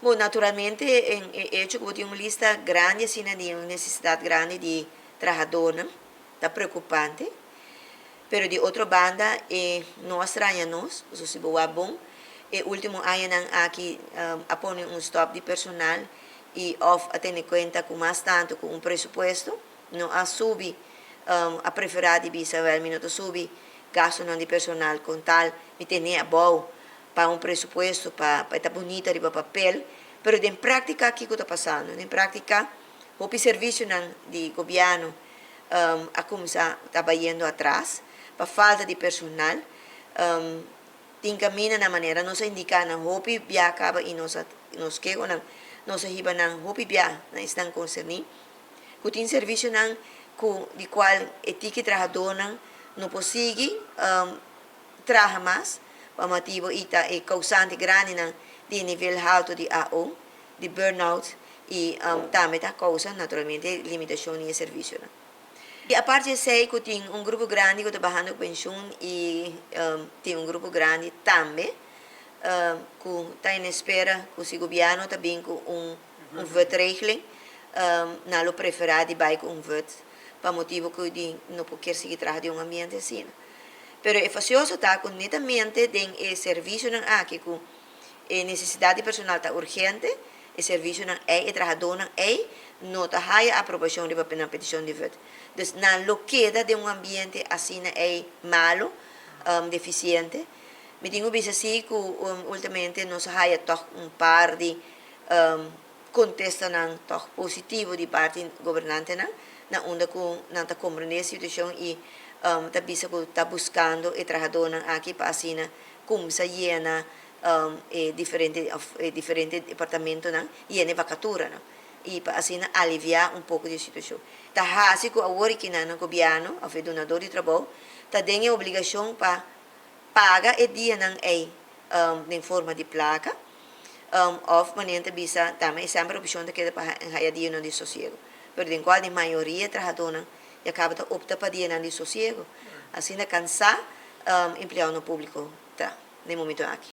Bon, naturalmente, e hecho ku tin un lista grandi asina di un nesesidat grandi di trahadónan ta preokupante. Pero di otro banda, e no a straña nos, si bo bon, e último añanan aki a pone un stop di personal i òf a tene kuenta ku mas tantu ku un presupuesto, no a subi, a preferá di bisa, wel, mi no ta subi gastunan di personal ku tal, mi tene abou pa un presupuesto, pa ta bunita riba papel, pero den práktika, kiko ta pasando? Den práktika, hopi servisionan di gobièrnu a kuminsá ta bayendo atras, pa falta di personal. Tin kaminda na manera nos a indiká nan hopi bia kaba i nos kehonan, nos a hiba nan hopi bia na esnan konserní, ku tin servisionan ku di kual e tiki trahadónan no por sigui traha mas, pa motibu i ta e kousante grandinan di nivel altu di AO, di burnout i tambe ta kousa naturalmente limitashon di e servisionan. I aparte di esei ku tin un grupo grandi ku ta bahando penshun i tin un grupo grandi tambe ku ta en espera ku si gobièrnu ta bin ku un VUT-regeling, nan lo preferá di bai ku un VUT pa motibu ku di no por kier sigui traha den un ambiente asina. Pero e fasioso ta ku netamente den e servisionan aki ku e nesesidat di personal ta urgente, e servisionan ei, e trahadónan ei, no ta haya aprobashon riba nan petishon di VUT. Dus nan lo keda den un ambiente asina ei malu, defisiente. Mi tin ku bisa si ku últimamente nos a haya tòg un par di kontestanan tòg positivo di parti gobernantenan, na unda ku nan ta komprendé e situashon i ta bisa ku ta buskando e trahadónan aki pa asina kuminsá yena e diferente òf e diferente departamentonan yena e vakaturanan i pa asina aliviá un poko di e situashon. Ta hasi ku awor i kinan gobièrnu òf e dunadó di trabou ta den e obligashon pa paga e dianan ei den forma di plaka òf manera ta bisa tambe e semper opshon ta keda pa haya dianan di sosiego, pero den kual di mayoria trahadónan ya kaba ta opta pa dianan di sosiego. Asina kansá empleadonan públiko ta na e momento aki.